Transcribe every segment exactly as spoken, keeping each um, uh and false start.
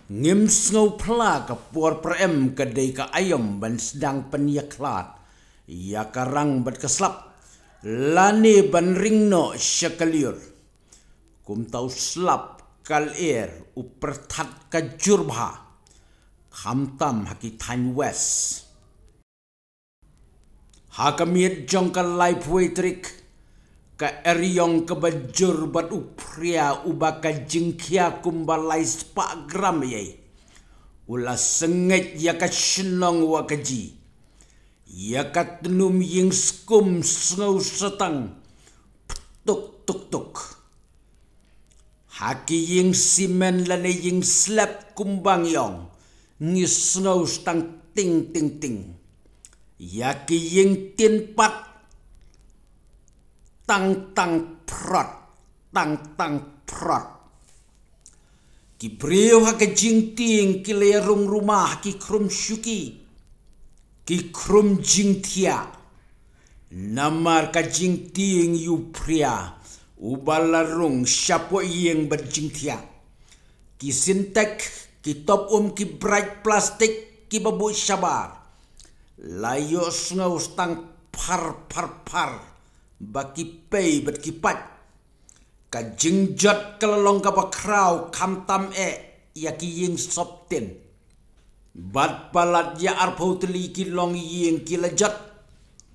Ngim sngew phla ka por pyrem ka dei ka aïom ban sdang pynïakhlad ïa ka rang bad ka slap, lane ban ring noh sha ka lyiur. Kumta u slap ka lyer u pyrthat ka jur bha, khamtam ha ki thaiñ West. Ha ka miet jong ka laiphew tarik, ka eriong kaba jur bad u phria uba ka jingkhia kumba lai spah gram ïa u la sengej ïa ka shnong Wakaji, ïa ka tnum ïing skum sngewsatang ptuk tuk tuk. Ha ki ïing simen lane ïing slab kumba ngi ong, ngi sngewsatang ting ting ting. Ïa ki ïing tin pat tang tang phrot, tang tang phrot. Ki briew ha ka jingtieng ki la ïarung ruma ha ki khrum shuki, ki khrum jingthiah. Namar ka jingtieng ïa u phria uba la rung shapoh ïing bad jingthiah. Ki sintek, ki top um, ki brait plastik kiba buh shabar la ïohsngew sdang phar phar phar ba ki pei bad ki pait. Ka jingjot ka la long kaba khraw khamtam eh ïa ki ïing sop tin. Bad palat ïa arphew tylli ki longïing ki la jot,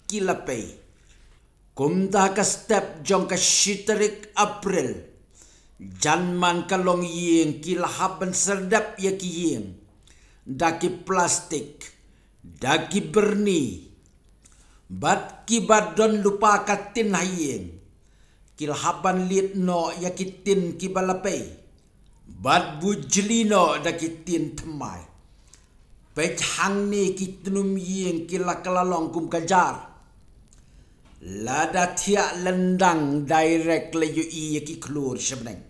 ki la pei. Kumta ka step jong ka shi tarik April, jan man ka longïing ki la hap ban serdep ïa ki ïing da ki plastik, da ki byrni, bad kiba don lypa ka tin ha ïing, ki la hap ban lied noh ïa ki tin kiba la pei, bad bujli noh da ki tin thymmai. Peit hangne ki tnum ïing ki la kylla long kum ka jar. Lada thiah lyndang direct la ïohi ïa ki khlur sha bneng.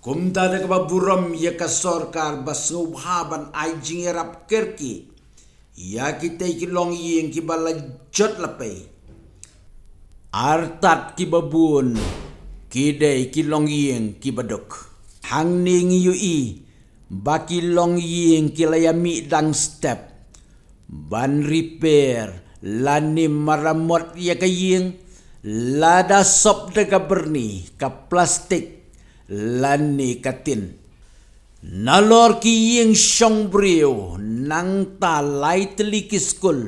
Kumta da kaba burom ïa ka sorkar ba sngewbha ban ai jingïarap kyrkieh ïa kitei ki longïing kiba la jot la pei. Artat kiba bun ki dei ki longïing kiba duk. Hangne ngi ïohi ba ki longïing ki la ïa mih dang step ban repair lane maramot ïa ka ïing, lada sop da ka byrni, ka plastik lane ka tin. Nalor ki ïing shong briew, nangta lai tylli ki skul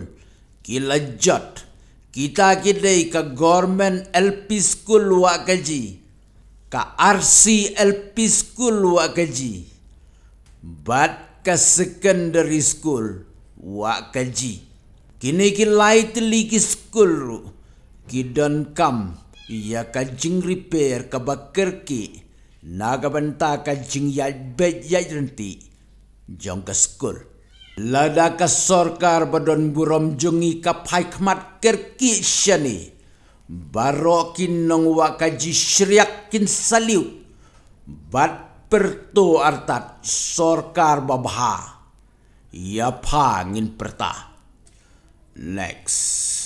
ki la jot. Kita ki dei ka Government L P School Wahkaji, ka R C L P School Wahkaji, bad ka Secondary School Wahkaji. Kine ki lai tylli ki skul ruh ki donkam ïa ka jingrepair kaba kyrkieh na ka bynta ka jingïaid beit ïaid ryntih jong ka skul. Lada ka sorkar ba don burom jong ngi ka phai khmat kyrkieh shane, baroh ki nong Wahkaji shriak kin salute bad pyrto artat sorkar babha. Ïa pha ngin pyrta. Next.